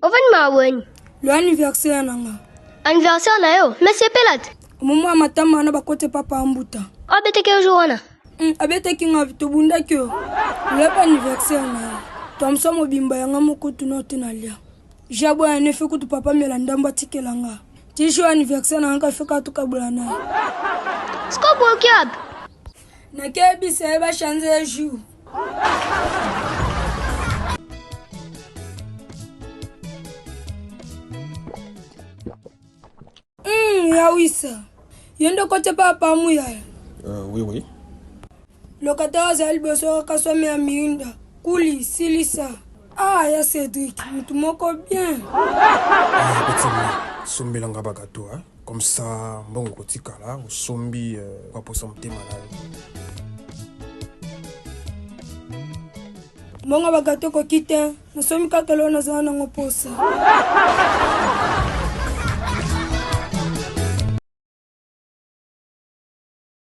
Ovandi mawa boye Lo anniversaire na nga. Anniversaire na yo? Mais sepela te. Omomo ya matama wana bakote papa ambuta. Abetaki yo jour wana? Abetaki nga tobundaki yo. Loyepa anniversaire na ye. Thomson mobimba yanga moko tuna te nalia. Jabo ya nefe kutu papa mela ndambo atikela nga. Ti jour anniversaire na nga feka tokabola na ye. Siko boki wapi? Nakebisa ye ba changer jour. Yawisa ye nde kote papa muyaya. Oui, oui. Lokata azali liboso kaswami ya miinda kuli silisa. Ah, ya Cédric, mutu moko bien. Ah, petit sombelanga bagato, hein? Comme ça mbongo kotikala osombi baposa motema na yo. Mbongo bagato ekoki te, nasombi kaka eloko nazala nango posa.